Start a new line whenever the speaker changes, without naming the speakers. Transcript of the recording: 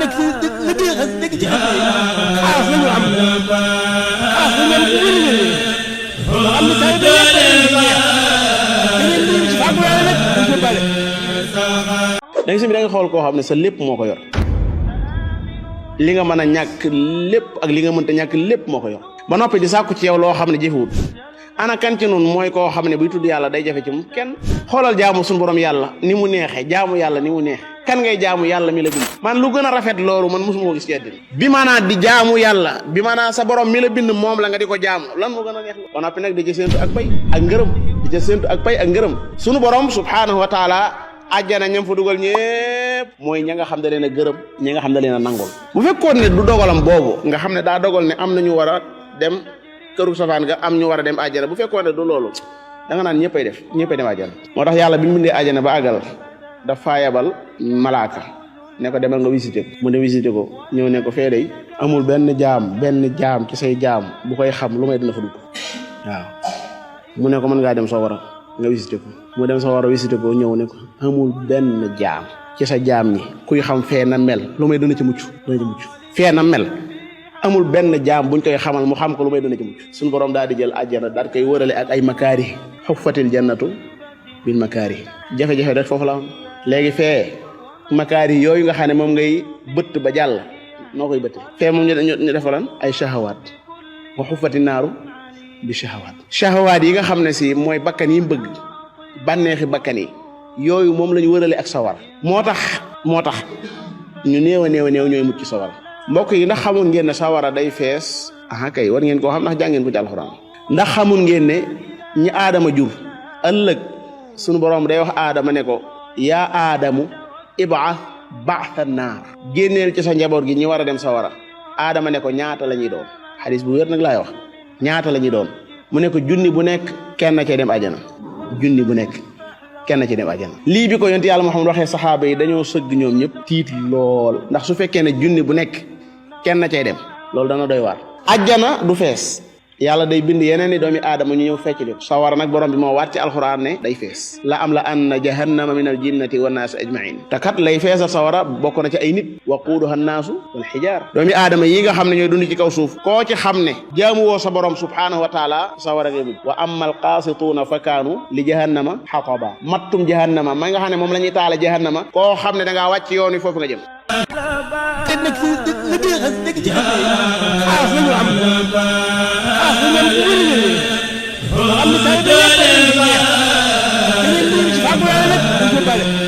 nekk ci liggéey xas nekk ci xas yi xaas la ñu am xaas la ñu am ci wér-wér am na saa yu bëri da ngeen di ci fàggu yàlla nag dañ ko bale.
léegi si bi da nga xool koo xam ne sa lépp moo ko yor li nga mën a ñàkk lépp ak li nga mënta ñàkk lépp moo ko yor ba noppi di sàkku ci yow loo xam ne jëfewut ana kan ci noonu mooy koo xam ne buy tudd yàlla day jafe ci mu kenn xoolal jaamu suñu borom yàlla ni mu neexee jaamu yàlla ni mu neexee kan ngay jaamu yàlla mi la bind man lu gën a rafet loolu man mosuma ko gis ci àddina bi maanaa di jaamu yàlla bi maanaa sa borom mi la bind moom la nga di ko jaamu lan moo gën a neex la ba noppi nag di ca séentu ak pay ak ngërëm di ca séentu ak pay ak ngërëm suñu borom subhanahu wa taala àjjana ñam fa dugal ñëpp mooy ña nga xam ne leen a gërëm ñi nga xam ne leen a nangul bu fekkoon ne du dogalam boobu nga xam ne daa dogal ne am nañu war a dem këru safaan nga am ñu war a dem àjjana bu fekkoon ne du loolu da nga naan ñëppay dem àjjana moo tax yàlla bi mu bindee àjjana ba àggal dafa yabal malaaka ne ko demal nga visité ko mu ne visité ko ñëw ne ko fee day amul benn jaam ci say jaam bu koy xam lu may dina fa dugg waaw mu ne ko mën ngaa dem sawara nga visité ko mu dem sawara visité ko ñëw ne ko amul benn jaam ci sa jaam ñi kuy xam fee na mel lu may dana ci mucc fee na mel amul benn jaam buñ koy xamal mu xam ko lu may dana ci mucc suñu borom daal di jël àjjana daal koy wërale ak ay makaari xuffatil jannatu bil makaari jafe-jafe rek foofu la am léegi fee makaari yooyu nga xam ne moom ngay bëtt ba jàll noo koy bëtt fee moom ñu defalan ay shahawaat wa xuffati naaru bi shahawaat yi nga xam ne si mooy bakkan yi bëgg bànneexi bakkan yi yooyu moom lañu wërale ak sawar moo tax ñu néew a ñooy mucc sawar mbokk yi ndax xamul ngeen ne sawara day fees aha kay war ngeen koo xam ndax jàngeen ko ci alxuraan ndax xamul ngeen ne ñi aadama jur ëllëg sunu borom day wax aadama ne ko yaa aadamu ib'ath ba'tha naar génneel ci sa njaboot gi ñi war a dem sawara aadama ne ko ñaata la ñuy doon xadis bu wér nag laay wax ñaata la ñuy doon mu ne ko junni bu nekk kenn cay dem àjjana junni bu nekk kenn ci dem àjjana lii bi ko yonent yàlla Muhammad waxee saxaaba yi dañoo sëgg ñoom ñëpp tiit lool ndax su fekkee ne junni bu nekk kenn cay dem loolu dana doy waar àjjana du fees yàlla day bind yeneen i doomi aadama ñu ñëw fecc li sawara nag borom bi moo waat ci alxuraan ne day fees la am la anna jahannama min al jinnati wa naas ajmain te kat lay feesal sawara bokk na ci ay nit waquuduha naasu wal xijaar doomi aadama yi nga xam ne ñooy dund ci kaw suuf koo ci xam ne jaamu woo sa borom subhanahu wa taala sawara ngay mujj wa amma al qaasituuna fa kaanu li jahannama xataba mattum jahannama ma nga xam ne moom la ñuy taala jahannama koo xam ne da ngaa wàcc yoon wi foofu nga jëm
te nekk ci liggéey xas nekk ci xas yi xaas la ñu am xaas la ñu am ci wér-wér am na saa yu bëri da ngeen di ci fàggu yàlla nag dañ ko bale.